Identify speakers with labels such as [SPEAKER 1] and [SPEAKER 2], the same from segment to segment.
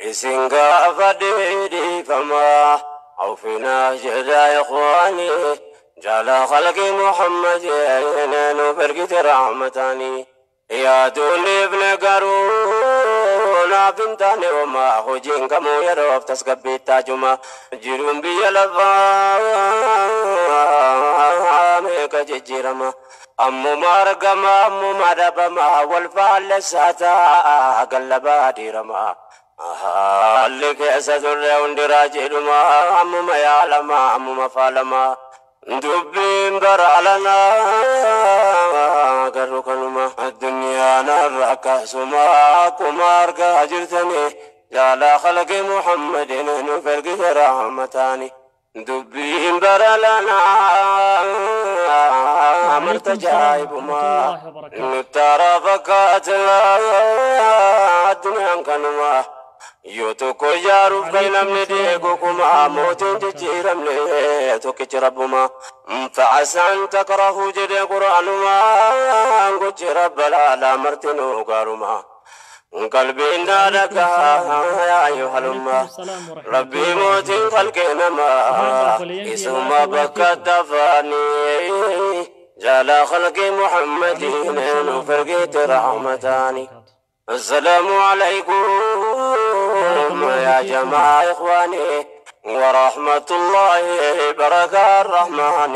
[SPEAKER 1] Isin gaafadhee dhiifamaa awfinaa jedhaa ikhwaanii jala khalqi Muhammad nuuf ergite rahmataanii yaaduun dhiifne garuu naaf hin taane homaa hojiin kamuu yeroof tasgabbiittaa juma jiruun biyya lafaa meeqa jijjiirama ammuma argama ammuma dhabama wal faallessaa ta'a gallabaa diirama haalli keessa turre hundi raajiidhuma ammuma yaalama ammuma faalama dubbiin bara alanaa garuu kanuma addunyaan har'a akkasuma akkuma argaa jirtani jaalaa khalqi Muhammadin nuuf ergite rahmataani dubbiin bara alanaa
[SPEAKER 2] وعليكم
[SPEAKER 1] marta
[SPEAKER 2] السلام ورحمة
[SPEAKER 1] jaa'ibumaa
[SPEAKER 2] الله وبركاته.
[SPEAKER 1] nutti haaraa fakkaata addunyaan kanuma yoo tokko ijaaruuf kan
[SPEAKER 2] وعليكم
[SPEAKER 1] namni
[SPEAKER 2] السلام
[SPEAKER 1] deegu
[SPEAKER 2] ورحمة
[SPEAKER 1] kuma
[SPEAKER 2] الله
[SPEAKER 1] mootiin
[SPEAKER 2] وبركاته.
[SPEAKER 1] jijjiiramne tokkichi rabbuma facasaan takrahuu jedhe qur'aanumaan gochi rabba laalaa martinuu gaaruma qalbiin
[SPEAKER 2] وعليكم
[SPEAKER 1] daadhagaa
[SPEAKER 2] السلام ورحمة
[SPEAKER 1] yaa
[SPEAKER 2] الله
[SPEAKER 1] ayyuhalumma
[SPEAKER 2] وعليكم السلام ورحمة
[SPEAKER 1] rabbii
[SPEAKER 2] الله
[SPEAKER 1] mootiin
[SPEAKER 2] وبركاته.
[SPEAKER 1] qalqee namaa
[SPEAKER 2] أهلا أبوليان
[SPEAKER 1] isuma
[SPEAKER 2] بارك الله
[SPEAKER 1] bakka
[SPEAKER 2] فيكم.
[SPEAKER 1] tafaanii jala khalqi
[SPEAKER 2] وعليكم
[SPEAKER 1] Muhammadin
[SPEAKER 2] السلام
[SPEAKER 1] nuuf
[SPEAKER 2] ورحمة
[SPEAKER 1] ergite
[SPEAKER 2] الله
[SPEAKER 1] rahmataani.
[SPEAKER 2] وبركاته.
[SPEAKER 1] السلام عليكم
[SPEAKER 2] بارك الله
[SPEAKER 1] يا
[SPEAKER 2] فيكم.
[SPEAKER 1] جماعة إخواني ورحمة الله بركة الرحمن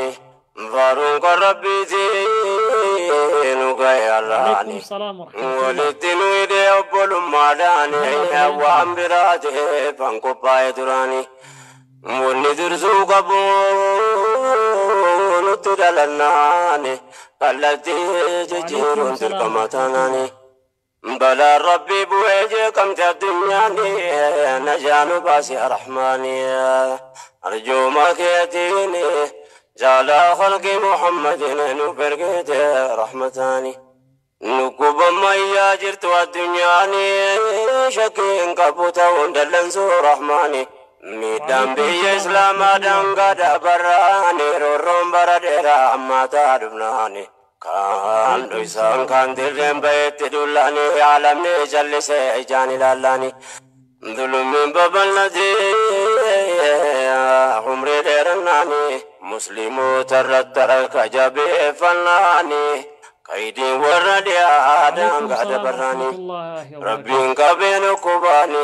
[SPEAKER 1] فاروق ربي دينك يا
[SPEAKER 2] وعليكم
[SPEAKER 1] راني
[SPEAKER 2] السلام ورحمة الله.
[SPEAKER 1] ولدين ويدي أبول ماداني
[SPEAKER 2] أهلا أبوليان
[SPEAKER 1] وأن براته فانكو باي دراني wanni dursuu qabu nutti dhalannaani kallattii
[SPEAKER 2] وعليكم
[SPEAKER 1] jijjiiruun
[SPEAKER 2] السلام
[SPEAKER 1] dirqama
[SPEAKER 2] ورحمة
[SPEAKER 1] taanaani
[SPEAKER 2] الله.
[SPEAKER 1] balaan rabbii bu'ee jeeqamte addunyaani najaanu baasi arahmaani arjooma keetiini jaalaa khalqi Muhammadin nuuf ergite rahmataani nukkubammayyaa jirtu addunyaani shakkiin qabu ta'uun dallansuu rahmaani miidhaan
[SPEAKER 2] وعليكم
[SPEAKER 1] biyya
[SPEAKER 2] السلام ورحمة
[SPEAKER 1] islaamaa
[SPEAKER 2] الله
[SPEAKER 1] daangaa
[SPEAKER 2] وبركاته.
[SPEAKER 1] dabarraani roorroon bara dheeraa ammaa ta'a dhufnaani kaan
[SPEAKER 2] وعليكم
[SPEAKER 1] dhoysaan
[SPEAKER 2] السلام
[SPEAKER 1] kaan
[SPEAKER 2] ورحمة
[SPEAKER 1] dirreen
[SPEAKER 2] الله.
[SPEAKER 1] bahetti dullaani alamni jallisee ijaan ilaallaani dhulummiin babal'atee umrii dheerannaani musliimoota irratti harka jabeeffannaani kaydiin warra dhiyaa
[SPEAKER 2] وعليكم
[SPEAKER 1] daangaa
[SPEAKER 2] السلام ورحمة
[SPEAKER 1] dabarraani
[SPEAKER 2] الله وبركاته.
[SPEAKER 1] rabbiin qabeen ukkubaani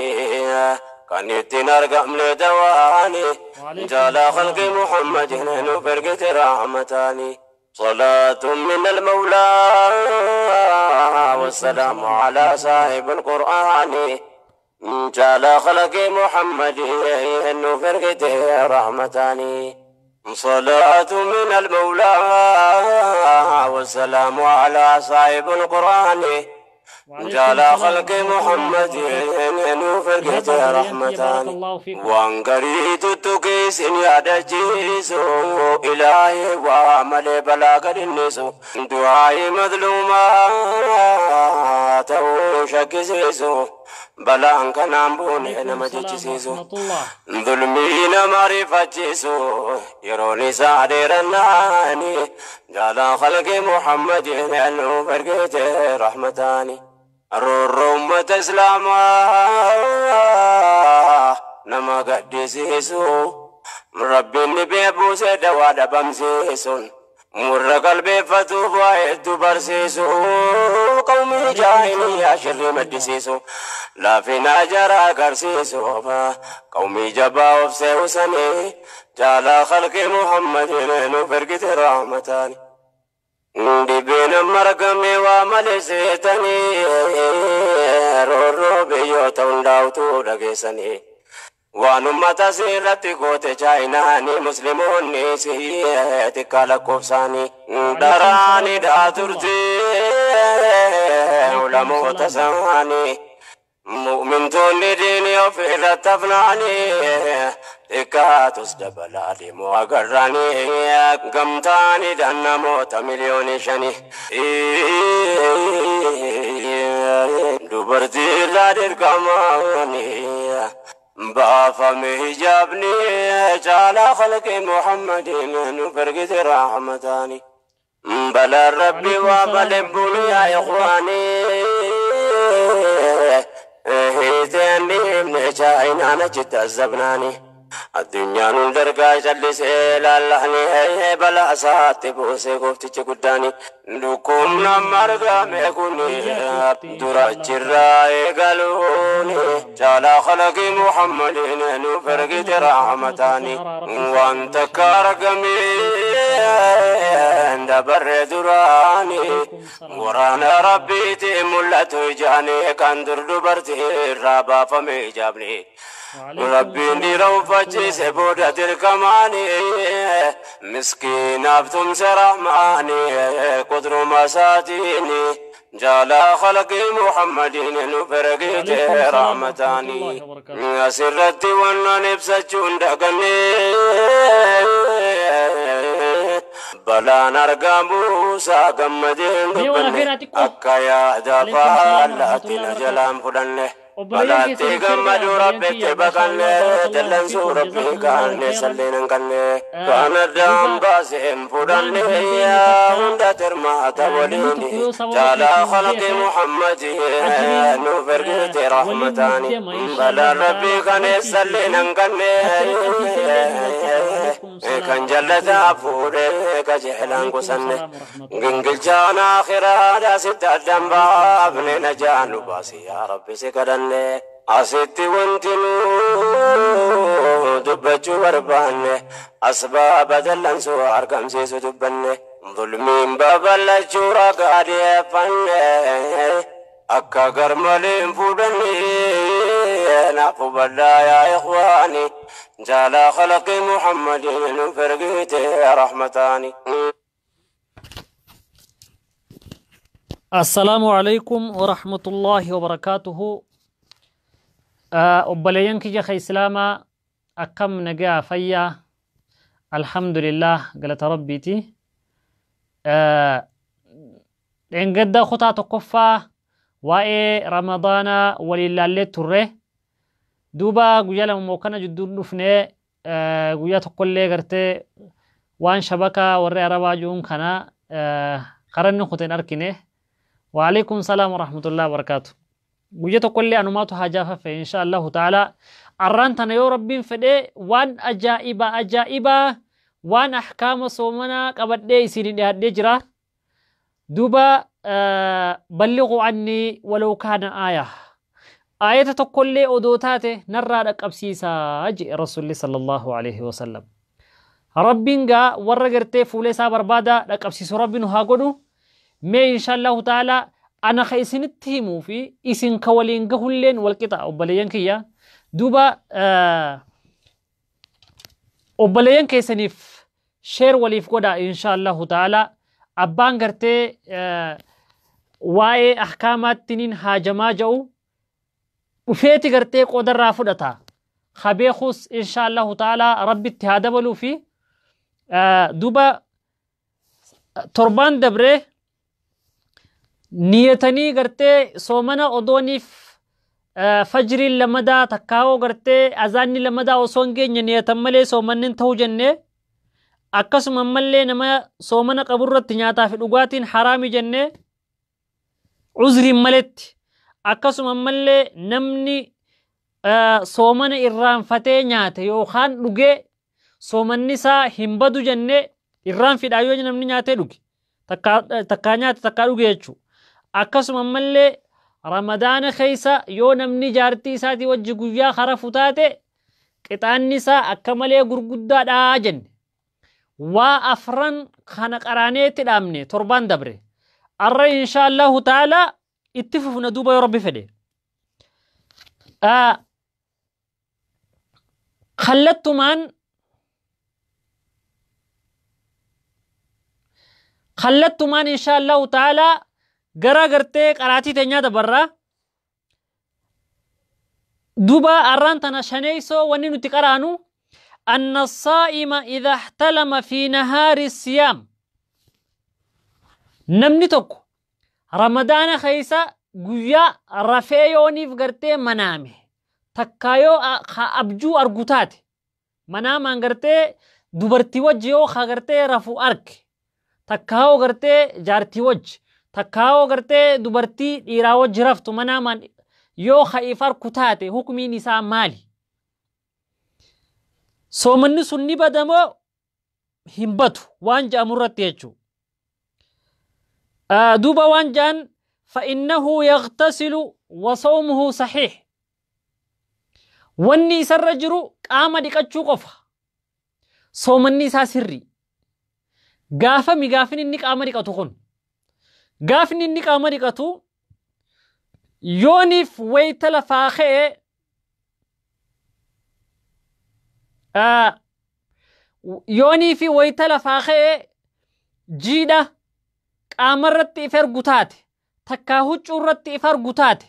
[SPEAKER 1] kan ittiin argamne dawaani
[SPEAKER 2] وعليكم
[SPEAKER 1] jaalaa
[SPEAKER 2] السلام
[SPEAKER 1] khalqi
[SPEAKER 2] ورحمة
[SPEAKER 1] Muhammadin
[SPEAKER 2] الله.
[SPEAKER 1] nuuf ergite rahmataani صلاة من المولى
[SPEAKER 2] وعليكم
[SPEAKER 1] والسلام
[SPEAKER 2] السلام
[SPEAKER 1] على
[SPEAKER 2] ورحمة الله.
[SPEAKER 1] صاحب القرآن جال خلق محمد نفرقته رحمتاني صلاة من المولى والسلام على صاحب القرآن
[SPEAKER 2] وعليكم
[SPEAKER 1] جال
[SPEAKER 2] السلام
[SPEAKER 1] خلق
[SPEAKER 2] ورحمة الله
[SPEAKER 1] محمد
[SPEAKER 2] وبركاته. إيهاب
[SPEAKER 1] نفرقته
[SPEAKER 2] أبوليان بارك
[SPEAKER 1] رحمتاني
[SPEAKER 2] الله فيكم.
[SPEAKER 1] وانقريت تكيس يا دجيس إلهي وعمل بلاغ النس دعائي مظلومة تو شكسيسو بلان كان بوني
[SPEAKER 2] وعليكم
[SPEAKER 1] نما
[SPEAKER 2] السلام
[SPEAKER 1] جيسيسو
[SPEAKER 2] ورحمة الله.
[SPEAKER 1] ظلمي نما رفجيسو يروني سعديرناني جال خلق محمد نفرقته رحمتاني الرور أمة إسلاما nama gaddisiisu rabbiin ni beebuuse dawaa dhabamsiisuun murra qalbeeffatuuf waa hedduu barsiisu qawmii
[SPEAKER 2] وعليكم السلام
[SPEAKER 1] jaahiliyyaa
[SPEAKER 2] ورحمة
[SPEAKER 1] shirrii
[SPEAKER 2] الله.
[SPEAKER 1] maddisiisu laafina jara agarsiisu qawmii jabaa of seewsanii jaalaa khalqi Muhammadin nuuf ergite rahmataani Dhibeen margame waa malee seetanii roorroo biyyoota hundaa'utu dhageessanii waan ummata seerratti goote chaayinaanii musliimoonni xiqqaa lakkoofsaanii
[SPEAKER 2] وعليكم السلام
[SPEAKER 1] daraanii dhaa
[SPEAKER 2] ورحمة الله.
[SPEAKER 1] turte
[SPEAKER 2] وعليكم
[SPEAKER 1] ulamoota
[SPEAKER 2] السلام.
[SPEAKER 1] isaanii mu'mintoonni diinii of irratti hafnaanii xiqqaatus dabalaa deemu agarraanii gamtaanii dhaan namoota miliyoona 5 dubartii irraa dirqamaanii baafame hijaabni jaalaa khalqi Muhammadin nuuf ergite rahmataani balaan rabbi
[SPEAKER 2] وعليكم
[SPEAKER 1] waa
[SPEAKER 2] السلام
[SPEAKER 1] malee
[SPEAKER 2] ورحمة
[SPEAKER 1] bunu
[SPEAKER 2] الله
[SPEAKER 1] yaa
[SPEAKER 2] وبركاته.
[SPEAKER 1] ikhwaanii hiiteen Chaayinaan achitti azabnaani. Addunyaan hundargaa callisee laallahanii balaa isaatti buusee gooftichi guddaani. Dhukkubni amma argame kun dura achirraa eegaluuni. Jaalaa khalaqii Muhammadiin nuuf ergite rahmataani. Waan takka argameen dabarre duraani. Waraana Rabbiitiin mul'atu ijaani kan dur dubartii irraa baafame ijaabni. Rabbiin dhiira uffachiise booda dirqamaani, miskiinaaf tumse rahmaani qudruma isaatiini. Jaalaa khalqii Muhammadiin nuuf ergite
[SPEAKER 3] وعليكم السلام ورحمة
[SPEAKER 1] rahmataani.
[SPEAKER 3] الله وبركاته.
[SPEAKER 1] Asirratti wannan ibsachuun daganne, balaan argamuusaa gammadeen
[SPEAKER 3] Mee waan
[SPEAKER 1] dubbanne
[SPEAKER 3] afeeraa xiqqoo.
[SPEAKER 1] Akka yaada
[SPEAKER 3] وعليكم السلام ورحمة
[SPEAKER 1] faallaatti
[SPEAKER 3] الله
[SPEAKER 1] na
[SPEAKER 3] وبركاته.
[SPEAKER 1] Jalaan fudhanne.
[SPEAKER 3] Obboleeyyan
[SPEAKER 1] Balaatti
[SPEAKER 3] keessan share godhaa
[SPEAKER 1] gammadu
[SPEAKER 3] obboleeyyan
[SPEAKER 1] rabbitti
[SPEAKER 3] kiyya. Maasha
[SPEAKER 1] baqanne,
[SPEAKER 3] Allah, barakallahu
[SPEAKER 1] dallansuu
[SPEAKER 3] fiikum,
[SPEAKER 1] rabbii
[SPEAKER 3] jazakumullahu
[SPEAKER 1] kaanne
[SPEAKER 3] khayran.
[SPEAKER 1] salleen hin qabne. Kan addaan
[SPEAKER 3] Duuba
[SPEAKER 1] baaseen
[SPEAKER 3] waan
[SPEAKER 1] fudhanne
[SPEAKER 3] hin beekne takka
[SPEAKER 1] hunda tirmaata
[SPEAKER 3] namni
[SPEAKER 1] waliin.
[SPEAKER 3] Tokko yoo sababa
[SPEAKER 1] Jaalaa
[SPEAKER 3] keetiin
[SPEAKER 1] khalqi
[SPEAKER 3] beeke
[SPEAKER 1] Muhammadi
[SPEAKER 3] ajriin
[SPEAKER 1] nuuf ergite
[SPEAKER 3] waliin nuuf
[SPEAKER 1] rahmataani.
[SPEAKER 3] deema insha
[SPEAKER 1] Balaan
[SPEAKER 3] Allahu
[SPEAKER 1] rabbii
[SPEAKER 3] ta'ala.
[SPEAKER 1] kanees
[SPEAKER 3] Barsiisuu
[SPEAKER 1] salleen
[SPEAKER 3] fi
[SPEAKER 1] hin qabne.
[SPEAKER 3] takka dhaqqabsiisee illee nu galchata. وعليكم
[SPEAKER 1] Kan
[SPEAKER 3] السلام ورحمة
[SPEAKER 1] jallataa
[SPEAKER 3] الله.
[SPEAKER 1] fuudhee qajeelaan
[SPEAKER 3] وعليكم
[SPEAKER 1] qusanne.
[SPEAKER 3] السلام ورحمة الله.
[SPEAKER 1] Gingilchaan akhiraadha sitti addan
[SPEAKER 3] وعليكم
[SPEAKER 1] baafne
[SPEAKER 3] السلام
[SPEAKER 1] na
[SPEAKER 3] ورحمة
[SPEAKER 1] jaanu
[SPEAKER 3] الله
[SPEAKER 1] baasi
[SPEAKER 3] وبركاته.
[SPEAKER 1] yaa Rabbi si kadhanne. Asitti wanti nu dubbachuu barbaanne asbaaba dallansuu argamsiisu dubbanne. Zulmiin babal'achuu ragaa dhiyeeffanne akka garmaleen fuudhanne naaf hubadhaa yaa ikhwaani. Jaalaa khalqii Muhammadiin nuuf ergite rahmataani.
[SPEAKER 3] السلام عليكم ورحمة الله وبركاته. Obboleeyyan kiyya ka islaamaa, akkam nagaa fayyaa? Alhamdulillah, galata Rabbiiti. Dheengadda kutaa tokkoffaa waa'ee Ramadaanaa waliin laallee turre. Duuba guyyaa 2 moo kana jidduun dhufnee guyyaa tokkollee gartee waan shabakaa warri Arabaa jiruun kana karanni kuteen argine. وعليكم السلام ورحمة الله وبركاته. Guyyaa tokkollee anumaatu hajaa fafe. Insha Allahu ta'ala arraan tana yoo Rabbiin fedhee waan ajaa'iba ajaa'ibaa waan ahkaama soomanaa qabadhee isin dhiyaadhee jira. Duuba balliquu annii walau kaana aaya. Aayata tokkollee odoo taate narraa dhaqqabsiisaa jedhe Rasuulli sallallahu alaihi wasallam. Rabbiin gaa warra gartee fuula isaa barbaada dhaqqabsiisu Rabbi nu haa godhu. Mee insha Allahu ta'ala ana ka isinitti himuu fi isin ka waliin gahulleen wal qixa, obboleeyyan kiyya. Duuba obboleeyyan keessaniif share waliif godha insha Allahu ta'ala. Abbaan gartee waa'ee ahkaamaattiniin haajamaa ja'u dhufeeti gartee qoodarraa fudhata. Ka beekus insha Allahu ta'ala Rabbitti haa dabaluu fi duuba torbaan dabree niyatanii gartee soomana odooniif fajriin lamadaa takkaawoo gartee azaanni lamadaa osoo hin geenye niyatan malee soomanni hin ta'u jennee, akkasuma ammallee nama soomana qaburratti nyaataa fi dhugaatiin haraami jennee uzriin maletti, akkasuma ammallee namni soomana irraanfatee nyaate yookaan dhugee soomanni isaa hin badu jennee. Irraan fidhaa yoo namni nyaatee dhuge, takkaa nyaate takkaa dhuge jechuudha. Akkasuma ammallee Ramadaana keessa yoo namni jaartii isaatii wajji guyyaa harafu taate qixaanni isaa akka malee gurguddaadhaa jenne. Waa afran kana qaraaneetti dhaabne torbaan dabre. Arra insha Allahu ta'ala itti fufna duuba yoo Rabbi fedhe. Kallattumaan insha Allahu ta'ala gara gartee qaraatii teenyaa dabarraa. Duuba arraan tana shaneeysoo wanni nuti qaraanu أن الصائم إذا احتلم في نهار الصيام. Namni tokko Ramadaana keessa guyyaa rafee yooniif gartee manaame takkaa yoo abjuu argu taate, manaamaan gartee dubartii wajji yoo ka gartee rafu arge, takkaa yoo gartee jaartii wajji, takkaa yoo gartee dubartii dhiiraa wajji raftu manaamaan yoo if arku taate hukmiin isaa maali? Soomanni sun ni badamoo hin badu waan je'amu irratti jechuudha. Duuba waan je'an فإنه يغتسل وصومه صحيح. Wanni isarra jiru qaama dhiqachuu qofa. Soomanni isaa sirrii. Gaafami gaafni inni qaama dhiqatu kun. Gaafni inni qaama dhiqatu yooniif wayita lafaa ka'e yoonii fi wayita lafaa ka'e jiidha qaamarratti if ergu taate takkaa huccuu irratti if argu taate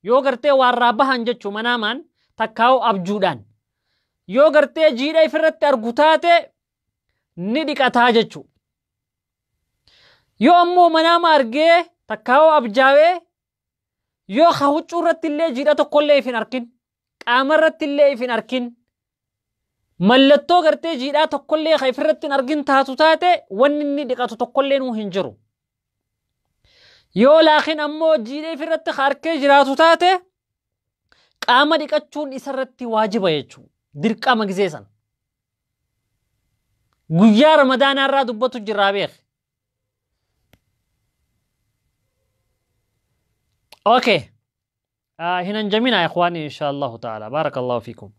[SPEAKER 3] yoo gartee waarraa bahan jechuu manaamaan takkaa'u abjuudhaan yoo gartee jiidha ifirratti argu taate ni dhiqataa jechuu. Yoo ammoo manaama argee takkaa'u abjaawee yoo ka huccuu irratti illee jiidha tokkollee if hin arkin qaama irratti illee if hin arkin mallattoo gartee jiidhaa tokkollee ka ifirratti hin argin taatu taate wanni inni dhiqatu tokkollee nuu hin jiru. Yoo laakiin ammoo jiidha ifirratti ka arkee jiraatu taate qaama dhiqachuun isarratti waajiba jechuudha. Dirqama gizee sana. Guyyaa Ramadaanaa irraa dubbatu jirraa beek. Okay. Hin hanjamina ikhwaani insha Allahu ta'ala. Barakallahu fiikum.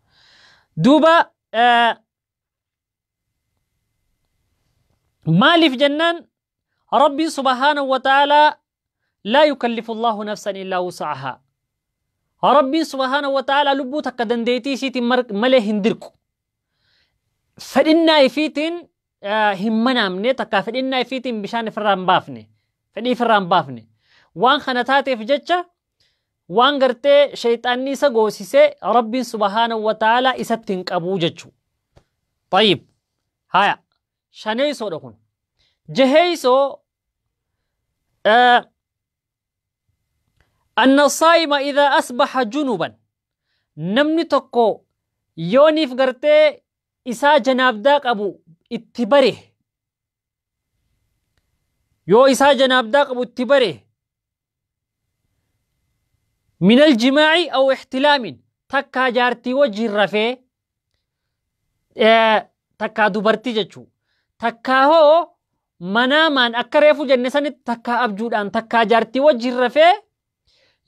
[SPEAKER 3] Duuba maaliif jennaan Rabbiin subhaanahu wa ta'ala laa yukallifu Allahu nafsan illaa wus'ahaa. Rabbiin subhaanahu wa ta'ala lubbuu takka dandeettii isiitiin malee hin dirqu. Fedhinnaa ifiitiin hin manaamne takka fedhinnaa ifiitiin bishaan ifirraa hin baafne. Fedhii ifirraa hin baafne. Waan kana taateef jecha waan gartee shayxaanni isa goosisee Rabbiin subhaanahu wa ta'ala isatti hin qabuu jechuu. Tayyib. Haya. Shaneeysoodha kun. Jaheeysoo أن الصائم إذا أصبح جنبا نمني تكو يونيف غرتي إسا جناب داك أبو اتبره يو إسا جناب داك أبو اتبره من الجماع أو احتلام تكا جارتي وجه الرفي تكا دبرتي جتشو تكا هو منامان أكريفو جنسان تكا أبجودان تكا جارتي وجه الرفي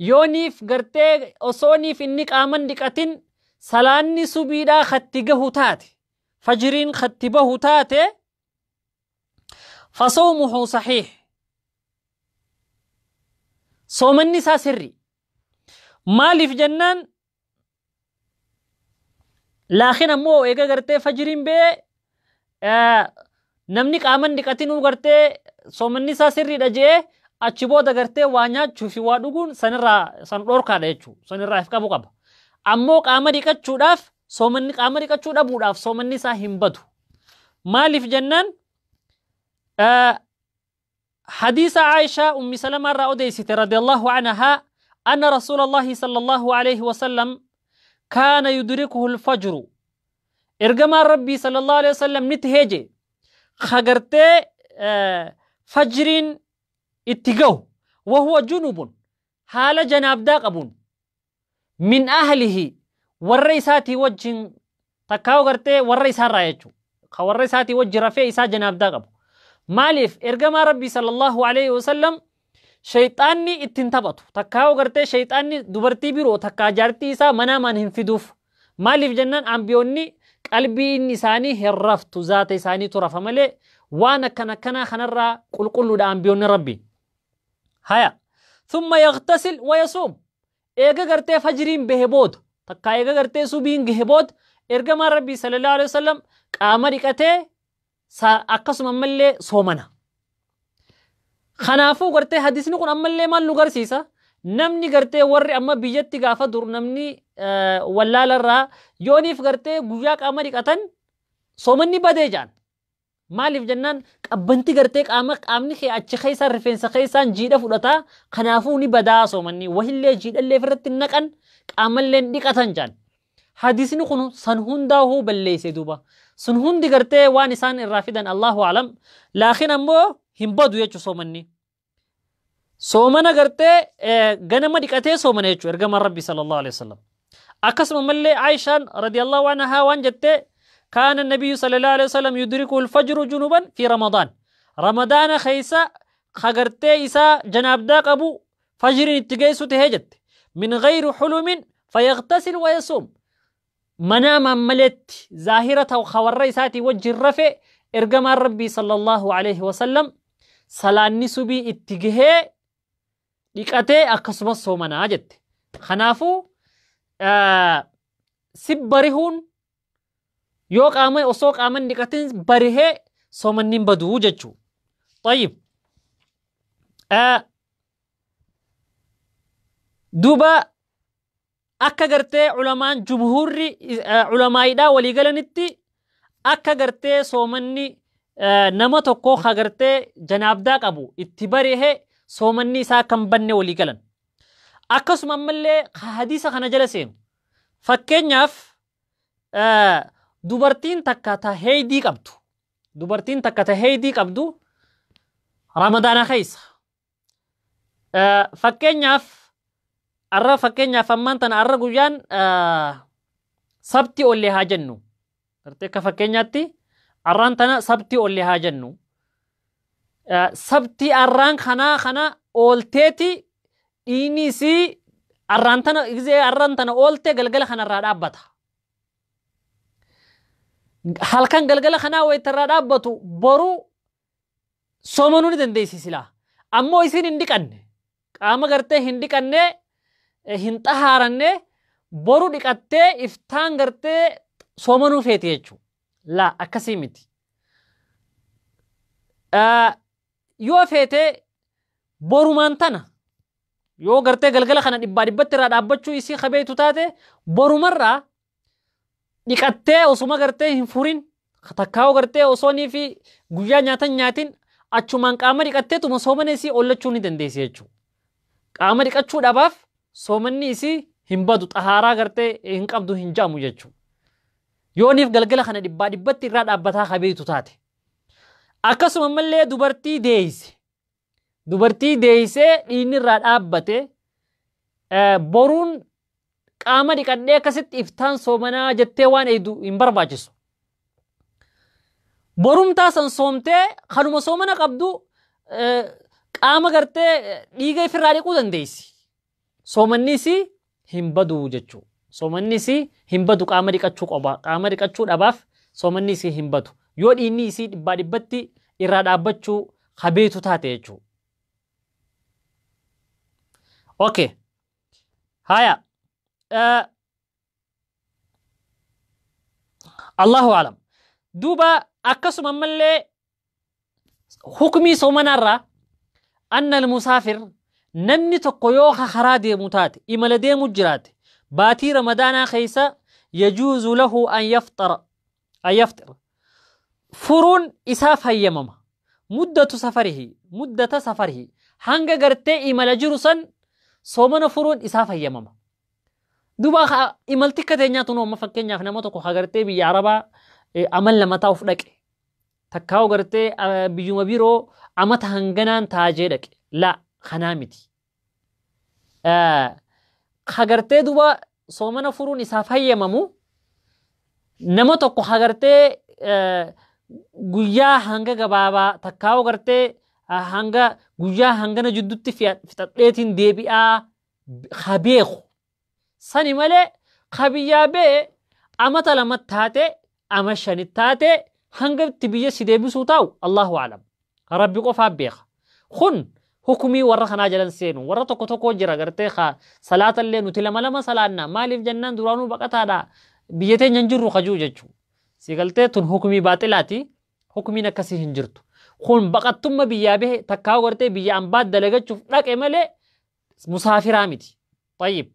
[SPEAKER 3] yooniif gartee osooniif inni qaaman dhiqatin salaanni subiidhaa khatti gahu taate fajriin khatti bahu taate fasawmuhu saxiix soomanni isaa sirri. Maaliif jennaan laakiin ammoo eega gartee fajriin bee namni qaaman dhiqatinuu gartee soomanni isaa sirriidha jee achi booda gartee waa nyaachuu fi waa dhuguun sanirraa san dhorkaadha jechuudha. Sanirraa if qabu qaba. Ammoo qaama dhiqachuudhaaf soomanni qaama dhiqachuu dhabuudhaaf soomanni isaa hin badu. Maaliif jennaan hadiisa Aishaa Ummi Salamaa irraa odeessite radiyallahu anhaa anna rasuulallahi sallallahu alayhi wasallam kaana yudrikuhu alfajru ergamaan rabbii sallallahu alayhi wasallam ni taheeje kagartee fajriin itti gahu wahuwa junubun haala janaabdaa qabuun min ahlihi warra isaatii wajjin takkaa'u gartee warra isaarraa jechuudha. Ka warra isaatii wajji rafee isaa janaabdaa qabu. Maaliif ergamaa rabbii sallallahu alayhi wasallam shayxaanni ittiin taphatu takkaa'u gartee shayxaanni dubartii biroo takkaa jaartii isaa manaamaan hin fiduuf. Maaliif jennaan ambiyoonni qalbiin isaanii hin raftu zaata isaaniitu rafa malee waan akkana akkanaa kanarraa qulqulluudha ambiyoonni rabbii. Haya. Thumma yaghtasil wa yasuum. Eega gartee fajriin bahe booda takkaa eega gartee subiin gahe booda ergamaan rabbii sallallahu alaihi wasallam qaama dhiqatee akkasuma ammallee soomana. Kanaafuu gartee hadiisni kun ammallee maal nu garsiisa? Namni gartee warri amma biyyatti gaafa dur namni wallaalarraa yooniif gartee guyyaa qaama dhiqatan soomanni badee ja'an. Maaliif jennaan qabbanti gartee qaamni kee achi keessaan rifeensa keessaan jiidha fudhataa kanaafuu ni badaa soomanni wahillee jiidhallee ofirratti naqan qaamallee dhiqatan ja'an. Hadiisni kun san hundaa'uu balleesse duuba. Sun hundi gartee waan isaan irraa fidan Allahu alam. Laakiin ammoo hin badu jechuu soomanni. Soomana gartee ganama dhiqatee soomana jechuudha ergamaan Rabbii sallallahu alaihi wasallam. Akkasuma mallee Aishaan radiyallahu anhaa waan jette kaana nabiyyu sallallahu alaihi wasallam yudriku alfajru junuban fi Ramadaan. Ramadaana keessa hagartee isaa janaabdaa qabu fajriin itti geessu tahee jette. Min ghayri xulumin fayaghtasil wa yasuum. Manaamaan maletti zaahira ta'u hawarra isaatii wajjin rafe ergamaan Rabbii sallallahu alaihi wasallam salaanni subii itti gahee dhiqatee akkasumas soomanaa jette. Kanaafuu si barihuun yoo qaama osoo qaama hin dhiqatin barihee soomanni hin baduu jechuu. Tayyib. Duuba akka gartee culamaan jumhuurri culamaayidhaa walii galanitti akka gartee soomanni nama tokko ka gartee janaabdaa qabu itti barihee soomanni isaa kan banne walii galan. Akkasuma ammallee hadiisa kana jala seenu. Fakkeenyaaf dubartiin takka ta heeydii qabdu. Dubartiin takka ta heeydii qabdu Ramadaana keessa. Fakkeenyaaf arra fakkeenyaaf ammaan tana arra guyyaan sabti ollee haa jennu. Gartee akka fakkeenyaatti arraan tana sabti ollee haa jennu. Sabti arraan kanaa kana oolteeti dhiini isii arraan tana gizee arraan tana oolte galgala kanarraa dhaabbata. Halkan galgala kanaa wayitarraa dhaabbatu boru soomanuu ni dandeessi silaa. Ammoo isin hin dhiqanne qaama gartee hin dhiqanne hin xahaaranne boru dhiqattee iftaan gartee soomanuu feeti jechuudha. Laa akkasii miti. Yoo feete borumaan tana yoo gartee galgala kana dhibbaa dhibbatti irraa dhaabbachuu isii qabeetu taate borumarraa dhiqattee osuma gartee hin furin takkaa'uu gartee osoonii fi guyyaa nyaatan nyaatin achumaan qaama dhiqatteetuma soomana isii ollachuu ni dandeessi jechuudha. Qaama dhiqachuu dhabaaf soomanni isii hin badu xahaaraa gartee hin qabdu hin jaamu jechuudha. Yooniif galgala kana dhibbaa dhibbatti irraa dhaabbataa qabeetu taate. Akkasuma mallee dubartii deeyse. Dubartii deeysee dhiinni irraa dhaabbate boruun qaama dhiqadhee akkasitti iftaan soomanaa jettee waan eeydu hin barbaachisu. Borumtaa san soomtee kanuma soomana qabdu qaama gartee dhiiga ifirraa dhiquu dandeessi. Soomanni isii hin badu jechuudha. Soomanni isii hin badu qaama dhiqachuu qofa. Qaama dhiqachuu dhabaaf soomanni isii hin badu. Yoo dhiinni isii dhibbaa dhibbatti irraa dhaabbachuu habeetu taate jechuudha. Okay. Haya. Allahu alam. Duuba akkasuma ammallee hukumii soomanarraa anna almusaafir namni tokko yoo karaa deemu taate imala deemu jiraate baatii ramadaanaa keessa yajuuzu lahu an yaftara an yaftira furuun isaaf hayyamama muddatu safarihi muddata safarihi hanga gartee imala jiru san soomana furuun isaaf hayyamama. Duuba imalti akka teenyaatu amma fakkeenyaaf nama tokko gartee biyya Arabaa amal lama taa'uuf dhaqe. Takkaa'u gartee biyyuma biroo amata hanganaan taajee dhaqe. Laa kanaa miti. Gartee duuba soomana furuun isaaf hayyamamu nama tokko gartee guyyaa hanga gabaabaa takkaa'u gartee hanga guyyaa hangana jidduutti fixadheetiin deebi'aa ha beeku. Sani malee kabiyyaa bee amata lama taate ama shani taate hanga itti biyya si deebisuu taa'u Allahu alam. Rabbi qofaa beeka. Kun hukumii warra kanaa jalan seenu warra tokko tokko jira gartee haa salaatallee nuti lama lama salaanna maaliif jennaan duraanuu baqataadha biyya teenya hin jirru kajuu jechuudha. Si galtee tun hukumii baaxilaati hukumiin akkasii hin jirtu. Kun baqattumma biyyaa bahe takkaa gartee biyya ambaa dalagachuuf dhaqe malee musaafiraa miti. Tayyib.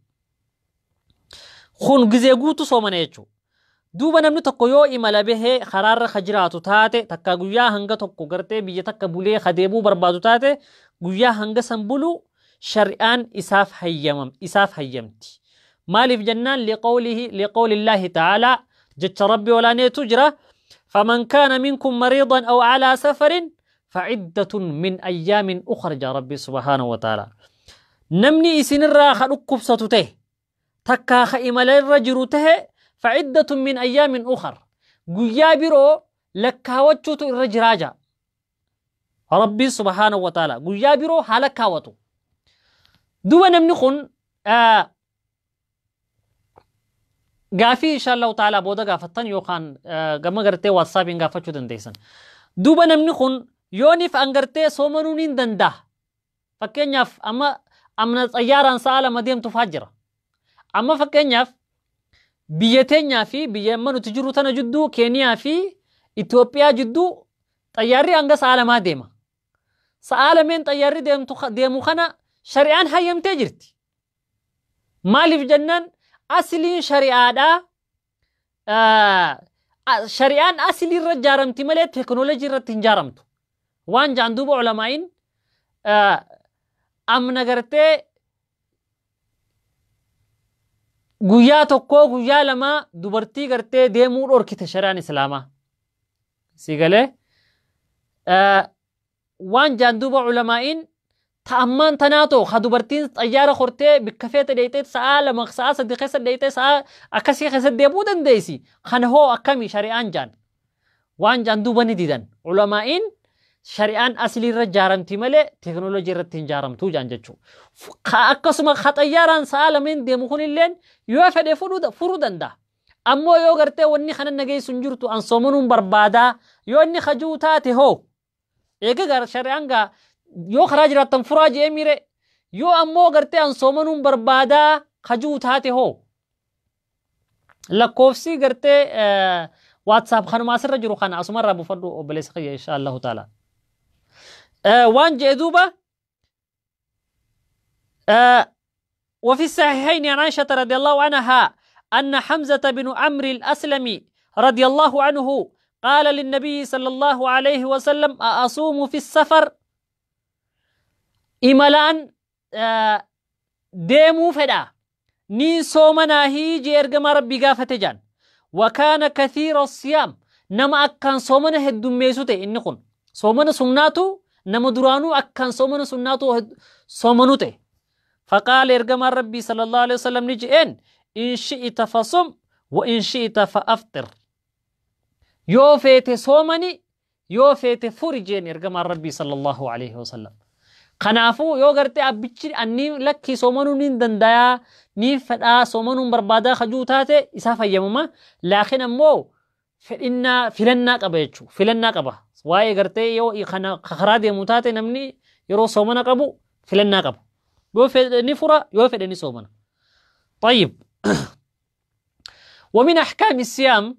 [SPEAKER 3] Kun gizee guutuu soomana jechuudha. Duuba namni tokko yoo imala bahee karaarra ka jiraatu taate takka guyyaa hanga tokko gartee biyya takka bulee ka deemuu barbaadu taate guyyaa hanga san bulu shari'aan isaaf hayyamam isaaf hayyamti. Maaliif jennaan liqawlihi liqawlillaahi ta'aalaa jecha rabbi olaaneetu jira. فمن كان منكم مريضا أو على سفر فعدة من أيام أخرى ربي سبحانه وتعالى. نمني إسن الراخ أكبسته تكا خإمال الرجل ته فعدة من أيام أخر قيابرو لكاوتشوت الرجراجة ربي سبحانه وتعالى قيابرو حالكاوتو دو نمني gaafii insha Allahu ta'ala booda gaafattan yookaan gama gartee waatsaapiin gaafachuu dandeessan. Duuba namni kun yooniif an gartee soomanuu ni danda'a. Fakkeenyaaf amma amna xayyaaraan sa'a 2 deemtu fa'aa jira. Amma fakkeenyaaf biyya teenyaa fi biyya amma nuti jirru tana jidduu Keeniyaa fi Itoophiyaa jidduu xayyaarri hanga sa'a 2 deema. Sa'a 2 xayyaarri deemu kana shari'aan hayyamtee jirti. Maaliif jennaan asliin shari'aadha. Shari'aan aslii irra jaaramti malee teekinooloojii irratti hin jaaramtu. Waan jaan duuba ulamaa'iin amna gartee guyyaa tokkoo guyyaa 2 dubartii gartee deemuu dhorkite shari'aan islaamaa. Si galee waan jaan duuba ulamaa'iin ta'ammaan tanaatoo ha dubartiin xayyaara hortee bikka feete dheeyxee sa'a 2 sa'a 3 keessa dheeyxee sa'a akkasii keessa deemuu dandeessi. Kana hoo akkamii shari'aan jaan? Waan jaan duuba ni didan. Ulamaa'iin shari'aan aslii irra jaaramti malee teekinooloojii irratti hin jaaramtuu jaan jechuudha. Akkasuma ha xayyaaraan sa'a 2 deemu kunilleen yoo fedhe furuu danda'a. Ammoo yoo gartee wanni kana nageessu hin jirtu an soomanuun barbaadaa yoo inni hajuu taate hoo eega shari'aan gaa yoo karaa jiraattan furaa jee mire yoo ammoo gartee an soomanuun barbaadaa hajuu taate hoo lakkoofsi gartee waatsaap kanuma asirra jiru kana asumarraa buufadhu obboleessa kiyya insha Allahu ta'ala. Waan jee duuba وفي الصحيحين عن عائشة رضي الله عنها أن حمزة بن عمرو الأسلمي رضي الله عنه قال للنبي صلى الله عليه وسلم أصوم في السفر imalaan deemuu fedha ni soomanaahi jee ergamaa rabbii gaafate jaan. وكان كثير الصيام nama akkaan soomana heddummeessu ta'e inni kun soomana sunnaatu nama duraanuu akkaan soomana sunnaatu soomanu ta'e. فقال ergamaan rabbii sallallahu alaihi wasallam ni je'een إن شئت فصم وإن شئت فأفطر yoo feete soomani yoo feete furi jeen ergamaan rabbii sallallahu alaihi wasallam. Kanaafuu yoo gartee abbichi anni lakkii soomanuu ni dandayaa ni fedhaa soomanuun barbaadaa hajuu taate isaa fayyamama. Laakiin ammoo fedhinnaa filannaa qaba jechuudha. Filannaa qaba. Waa'ee gartee yoo kana karaa deemu taate namni yeroo soomana qabu filannaa qaba. Yoo fedhe ni fura yoo fedhe ni soomana. طيب ومن أحكام الصيام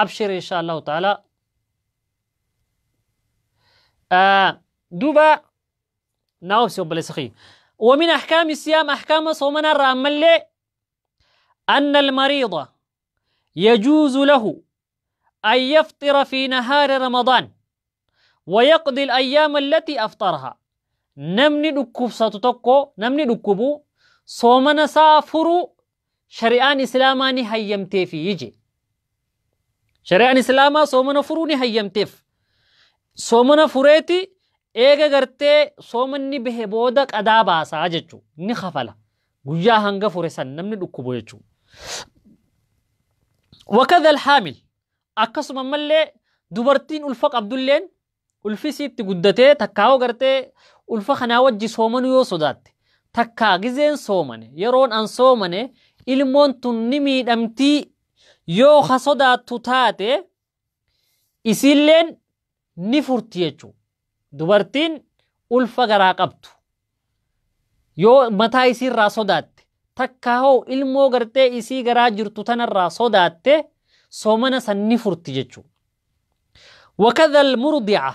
[SPEAKER 3] أبشر إن شاء الله تعالى دوبا ناوبسي وبلسخي. ومن أحكام الصيام أحكام صومنا الرامل أن المريض يجوز له أن يفطر في نهار رمضان ويقضي الأيام التي أفطرها. نمني دكوب ساتوكو نمني دكوبو صومنا سافرو شريان إسلاماني هيمتي يجي شريان إسلاما صومنا فروني هيمتيف soomana fureeti eega gartee soomanni bahe booda qadaa baasaa jechuu ni kafala guyyaa hanga fure san namni dhukkubu jechuu. وكذا الحامل akkasuma mallee dubartiin ulfa qabdulleen ulfisiitti guddatee takkaa'oo gartee ulfa kanaa wajji soomanuu yoo sodaatte takkaa gizeen soomane yeroon an soomane ilmoon tun ni miidhamtii yoo ha sodaattu taate isiilleen ni furti jechuudha. Dubartiin ulfa garaa qabdu yoo mataa isiirraa sodaatte takka hoo ilmoo gartee isii garaa jirtu tanarraa sodaatte soomana san ni furti jechuudha. وكذا المرضعة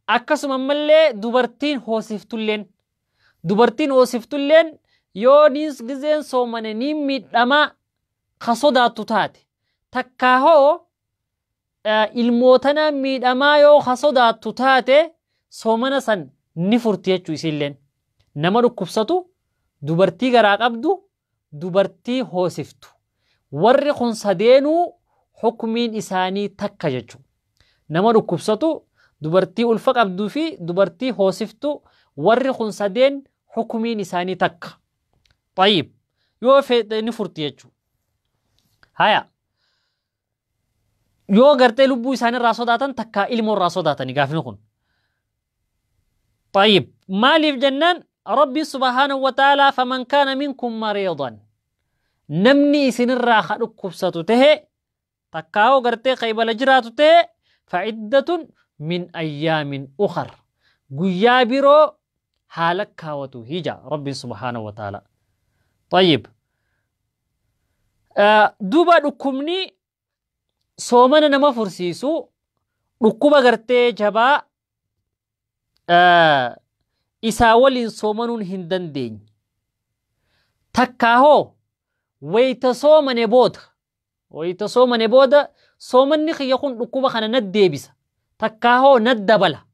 [SPEAKER 3] akkasuma ammallee dubartiin hoosiftulleen dubartiin hoosiftulleen yoo niis gizeen soomane ni miidhamaa ka sodaattu taate takka hoo ilmootana miidhamaa yoo ka sodaattu taate soomana san ni furti jechuu isiilleen. Nama dhukkubsatu dubartii garaa qabdu dubartii hoosiftu warri kun sadeenuu hukumiin isaanii takka jechuudha. Nama dhukkubsatu, dubartii ulfa qabduu fi dubartii hoosiftu, warri kun sadeen hukumiin isaanii takka. Tayyib, yoo fedhe ni furti jechuudha. Haya, yoo gartee lubbuu isaanii irraa sodaatan takka ilmoo irraa sodaatani gaafni kun. Tayyib, maaliif jennaan Rabbi subhaanahu wa ta'aalaa faman kaana minkum mariidan, namni isinirraa ka dhukkubsatu tahe takkaa'oo gartee qaybala jiraatu tahe, fa'iddatun min ayyaamin ukhar, guyyaa biroo haala kaawwatu hija Rabbiin subhaanahu wa ta'aalaa. Tayyib, duuba dhukkubni soomana nama fursiisu dhukkuba gartee jabaa isaa waliin soomanuun hin dandeenye. Takkaahoo wayita soomane booda, wayita soomane booda soomanni kiyya kun dhukkuba kana nad deebisa takkaahoo nad dabala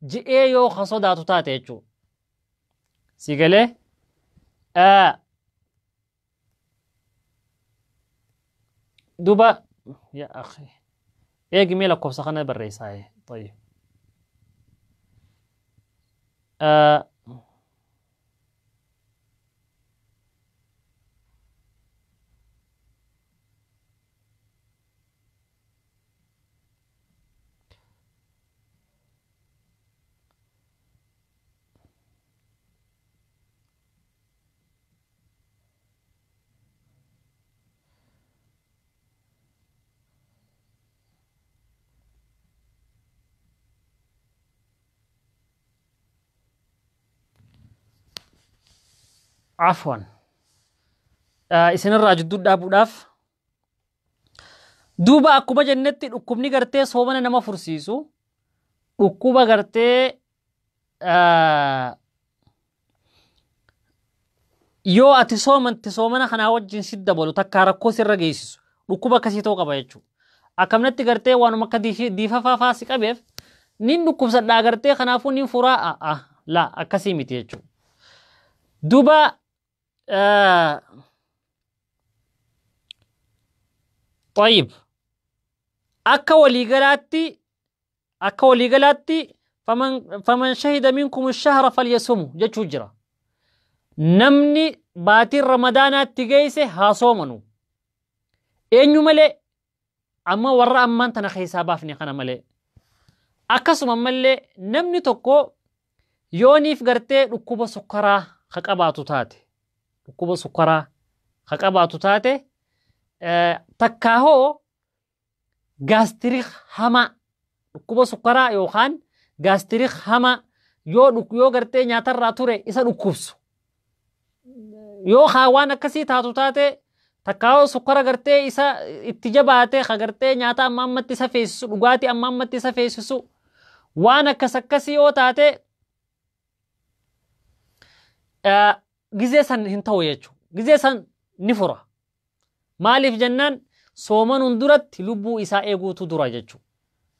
[SPEAKER 3] je'ee yoo ka sodaatu taate jechuudha. Si galee? Duuba yaa akhi, eegi mee lakkoofsa kana barreessaa. Tayyib. Afwan, isinirraa jidduu dhaabuudhaaf. Duuba akkuma jennetti dhukkubni gartee soomana nama fursiisu dhukkuba gartee yoo ati soomante soomana kanaa wajjin si dabalu takkaa rakkoo sirra geessisu dhukkuba akkasii ta'uu qaba jechuudha. Akkamnatti gartee waanuma akka diifafaa faa si qabeef nin dhukkubsadhaa gartee kanaafuu nin furaa a'a la akkasii miti jechuudha. Duuba طيب, akka waliigalaatti faman shahida minkum shahra falyasumu jechuu jira. Namni baatiin Ramadaanaatti geesse haa soomanu. Eenyu malee? Amma warra ammaan tana keessaa baafne kana malee. Akkasuma ammallee namni tokko yooniif gartee dhukkuba sukkaraa ka qabaatu taate, dhukkuba sukkaraa ka qabaatu taate, takkaa hoo gastric hamaa, dhukkuba sukkaraa yookaan gastric hamaa yoo gartee nyaatarraa ture isa dhukkubsu, yoo haa waan akkasii taatu taate, takkaa hoo sukkara gartee isa itti jabaate ka gartee nyaata amma ammatti isa feesisu, dhugaatii amma ammatti isa feesisu, waan akkas akkasii yoo taate, gizee san hin ta'u jechuudha. Gizee san ni fura. Maaliif jennaan soomanuun duratti lubbuu isaa eeguutu dura jechuudha.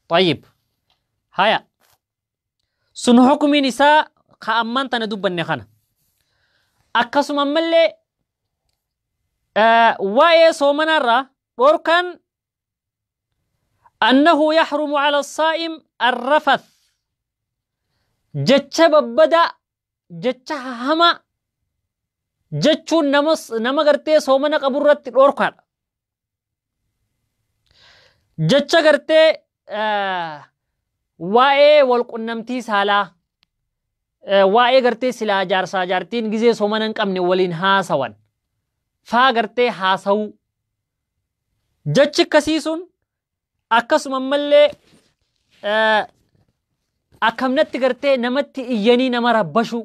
[SPEAKER 3] Tayyib. Haya. Sun hukumiin isaa ka ammaan tana dubbanne kana. Akkasuma ammallee waa'ee soomanaarraa dhorkaan annahu yaxrumu cala saa'im arrafath, jecha babbadaa, jecha hamaa jechuun nama gartee soomana qaburratti dhorkaadha. Jecha gartee waa'ee walqunnamtii saalaa, waa'ee gartee silaa jaarsaa jaartiin gizee soomana hin qabne waliin haasawan faa gartee haasawuu, jechi akkasii sun, akkasuma ammallee akkamnatti gartee namatti iyyanii nama rabbashuu,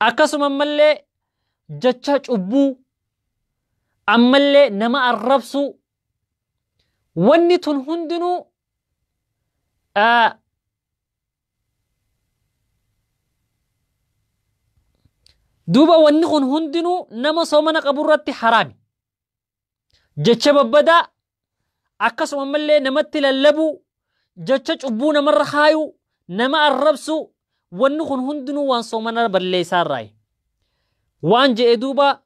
[SPEAKER 3] akkasuma ammallee jecha cubbuu, ammallee nama arrabsuu, wanni tun hundinuu duuba wanni kun hundinuu nama soomana qaburratti haraami. Jecha babbadaa, akkasuma ammallee namatti lallabuu, jecha cubbuu namarra kaayuu, nama arrabsuu, wanni kun hundinuu waan soomana balleessaarraayi. Waan je'e duuba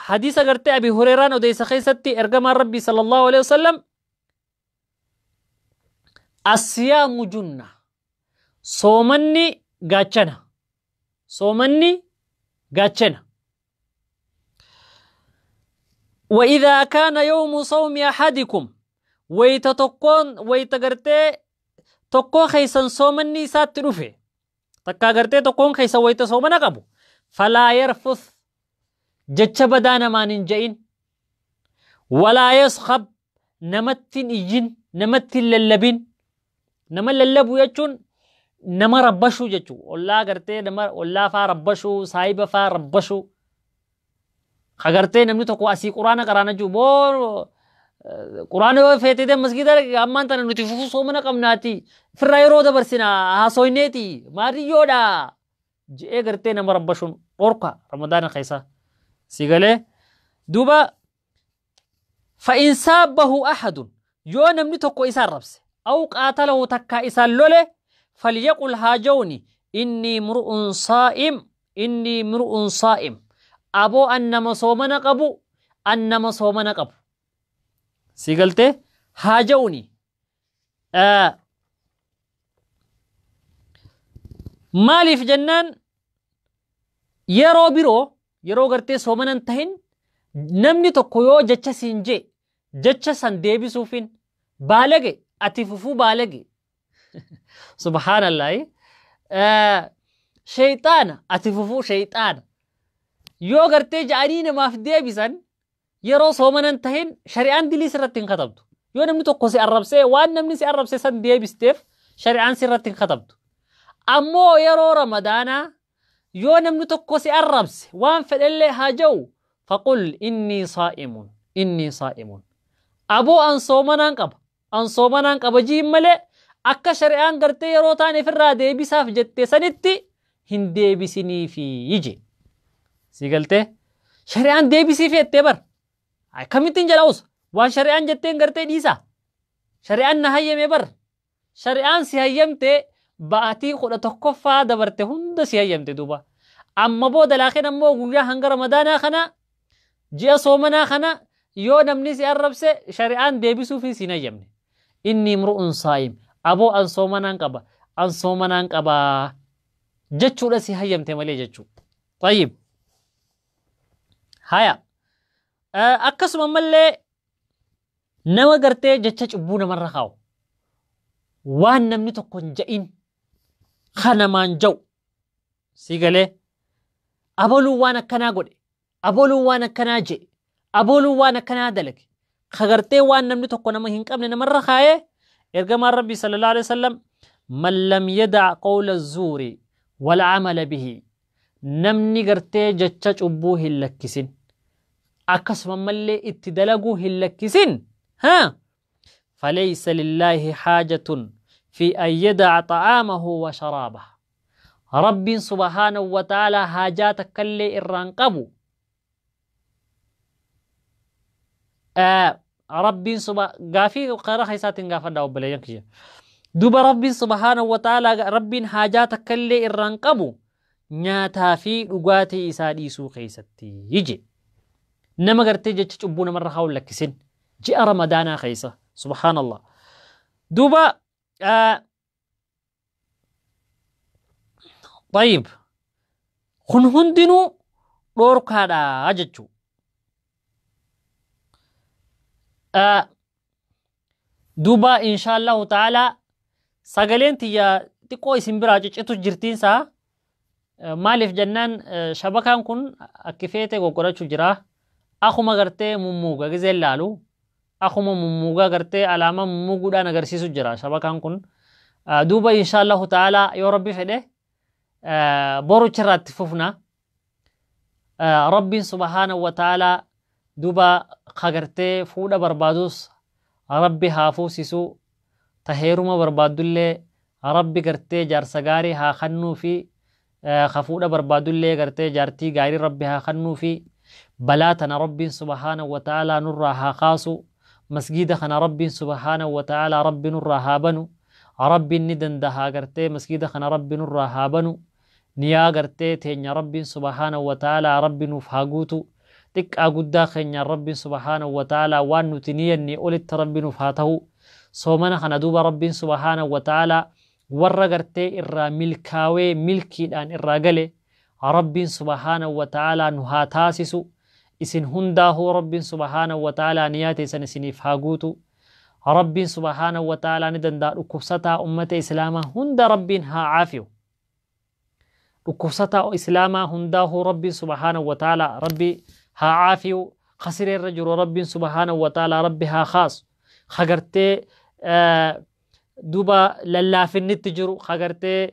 [SPEAKER 3] hadiisa gartee Abi Hureeraan odeessa keessatti ergamaan Rabbii sallallahu alaihi wasallam Asiyaamu junna, soomanni gaachana, soomanni gaachana. وإذا كان يوم صوم أحدكم ويت تكون ويت غرتي tokkoo keessan soomanni isaatti dhufe, takkaa gartee tokkoon keessa wayita soomana qabu, falaa yarfuth, jecha badaa namaan hin je'in, walaa yaskhab, namatti hin iyyin, namatti hin lallabin. Nama lallabu jechuun nama rabbashuu jechuu, ollaa gartee nama ollaa faa rabbashuu, saahiba faa rabbashuu. Ka gartee namni tokko asii quraana qaraana jiru, boo quraana yoo feete deem masgiida, ammaan tana nuti fufuu soomana qabnaati, firraa yeroo dabarsina haasoyneeti maadiyyoodha je'ee gartee nama rabbashuun dhorka Ramadaana keessa. Si galee? Duuba fa'in saabbahu ahadun, yoo namni tokko isaan rabse, aw qaatalahu, takkaa isaan lole, falyaqul, haa ja'uni, innii mru'un saa'im, innii mru'un saa'im, aboo an nama soomana qabu, an nama soomana qabu. Si galtee? Haa ja'uni. Maaliif jennaan, yeroo biroo yeroo gartee soomana hin tahin namni tokko yoo jecha siin jee jecha san deebisuufin baalage, ati fufuu baalage, subhaanallahi, shayxaana, ati fufuu shayxaana yoo gartee ja'anii namaaf deebisan, yeroo soomana hin tahin shari'aan dilii sirratti hin katabdu. Yoo namni tokko si arrabsee waan namni si arrabse san deebisteef shari'aan sirratti hin katabdu. Ammoo yeroo Ramadaanaa yoo namni tokko si arrabse, waan fedhellee haa ja'u, faqul innii saa'imun, innii saa'imun, aboo an soomanaan qaba, an soomanaan qaba jiin malee akka shari'aan gartee yeroo taan ifirraa deebisaaf jette sanitti hin deebisiniifi je. Si galtee? Shari'aan deebisiif jettee bar akkamittiin jedha'us waan shari'aan jetteen gartee dhiisa. Shari'aan na hayyame bar. Shari'aan si hayyamte, ba'atii 11ffaa dabarte hunda si hayyamte. Duuba amma booda laakiin ammoo guyyaa hanga Ramadaanaa kana, ji'a soomanaa kana, yoo namni si arrabse shari'aan deebisuufi si hin hayyamne. Inni mru'un saa'im, aboo an soomanaan qaba, an soomanaan qaba jechuudha si hayyamte malee jechuu. Tayyib, haya, akkasuma ammallee nama gartee jecha cubbuu namarra kaa'u, waan namni tokko hin ja'in kanamaan ja'u, si galee? Abaluun waan akkanaa godhe, abaluun waan akkanaa je'e, abaluun waan akkanaa dalage, ka gartee waan namni tokko nama hin qabne namarra kaa'ee, ergamaan Rabbii sallallahu alaihi wasallam, man lam yadac qawla zuuri wal camala bihi, namni gartee jecha cubbuu hin lakkisin akkasuma mallee itti dalaguu hin lakkisin, ها فليس لله حاجة في أن يدع طعامه وشرابه، رب سبحانه وتعالى حاجات كل إران قبو. رب سبحانه قافي قرأ خيسات قافا داو بليان كيا. دوبا رب سبحانه وتعالى رب حاجات كل إران قبو nyaataa fi dhugaatii isaa dhiisuu keessatti je. Nama gartee jecha cubbuu namarra kaa'u lakkisin ji'a Ramadaanaa keessa, subhaanallah. Duuba طيب, kun hundinuu dhoorkaadha jechuu. Duuba insha Allahu ta'ala sagaleen tiyya xiqqoo isin biraa ciccitu jirtiinsaa, maaliif jennaan shabakaan kun akki feete goggorachuu jira. Akkuma gartee mummuuga gizeen laalu akkuma mummuugaa gartee alaamaa mummuuguudhaan agarsiisu jira shabakaan kun. Duuba insha Allahu ta'ala yoo Rabbi fedhe boru irratti fufna. Rabbiin subhaanahu wa ta'ala duuba kagartee fuudha barbaadus Rabbi haa fuusisu, ta heeruma barbaaddullee Rabbi gartee jaarsa gaarii haa kennuu fi ka fuudha barbaadullee gartee jaartii gaarii Rabbi haa kennuu fi balaa tana Rabbiin subhaanahu wa ta'ala nurraa haa kaasu. Masgiida kana Rabbiin subhaanahu wa ta'ala Rabbi nurraa haa banu. Rabbiin ni dandahaa, gartee masgiida kana Rabbi nurraa haa banu. Niyaa gartee teenya Rabbiin subhaanahu wa ta'ala Rabbi nuuf haa guutu. Xiqqaa guddaa keenya Rabbiin subhaanahu wa ta'ala waan nuti niyanne olitti Rabbi nuuf haa ta'u. Soomana kana duuba Rabbiin subhaanahu wa ta'aalaa warra gartee irraa milkaawee milkiidhaan irraa gale Rabbiin subhaanahu wa ta'aalaa nu haa taasisu. Isin hundaahuu Rabbiin subhaanahu wa ta'aalaa niyaa teessan isiniif haa guutu. Rabbiin subhaanahu wa ta'aalaa ni danda'a. Dhukkubsataa ummata islaamaa hunda Rabbiin haa caafiyu. Dhukkubsataa islaamaa hundaahuu Rabbiin subhaanahu wa ta'aalaa Rabbi haa caafiyu. Khasiree irra jiru Rabbiin subhaanahu wa ta'aalaa Rabbi haa kaasu. Hagartee duuba lallaafinnitti jiru, hagartee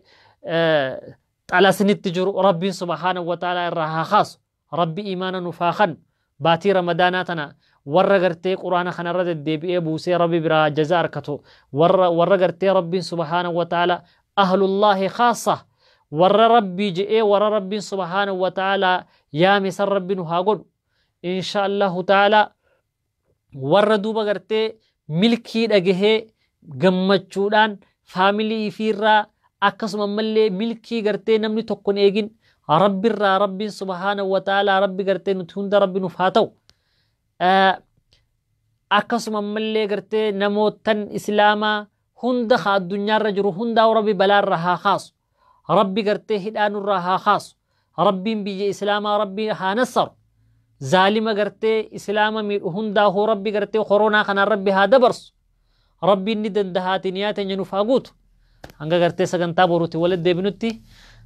[SPEAKER 3] xalasnitti jiru Rabbiin subhaanahu wa ta'aalaa irraa haa kaasu. Rabbi imaana nuuf haa kennu. Baatii Ramadaanaa tana warra gartee quraana kanarra deddeebi'ee buusee Rabbi biraa jazaa argatu, warra gartee Rabbiin subhaanahu wa ta'aalaa ahlullaahi khaassa, warra Rabbii je'ee, warra Rabbiin subhaanahu wa ta'aalaa yaame san Rabbi nu haa godhu insha Allahu ta'aalaa. Warra duuba gartee milkii dhagahee gammachuudhaan faamilii ifiirraa, akkasuma ammallee milkii gartee namni tokko hin eegin Rabbirraa, Rabbiin subhaanahu wa ta'aalaa Rabbi gartee nuti hunda Rabbi nuuf haa ta'u. Akkasuma ammallee gartee namootan islaamaa hunda haa addunyaarra jiru hundaa Rabbi balaarra haa kaasu. Rabbi gartee hidhaa nurraa haa kaasu. Rabbiin biyya islaamaa Rabbi haa nassaru. Zaalima gartee islaama miidhu hundaahuu Rabbi gartee koronaa kanaan Rabbi haa dabarsu. Rabbiin ni dandahaati niyaa teenya nuuf haa guutu. Hanga gartee sagantaa boruutti walitti deebinutti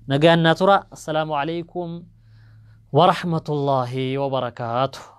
[SPEAKER 3] nagaan naa tura. Assalaamu alaikum warahmatullaahi wabarakaatuh.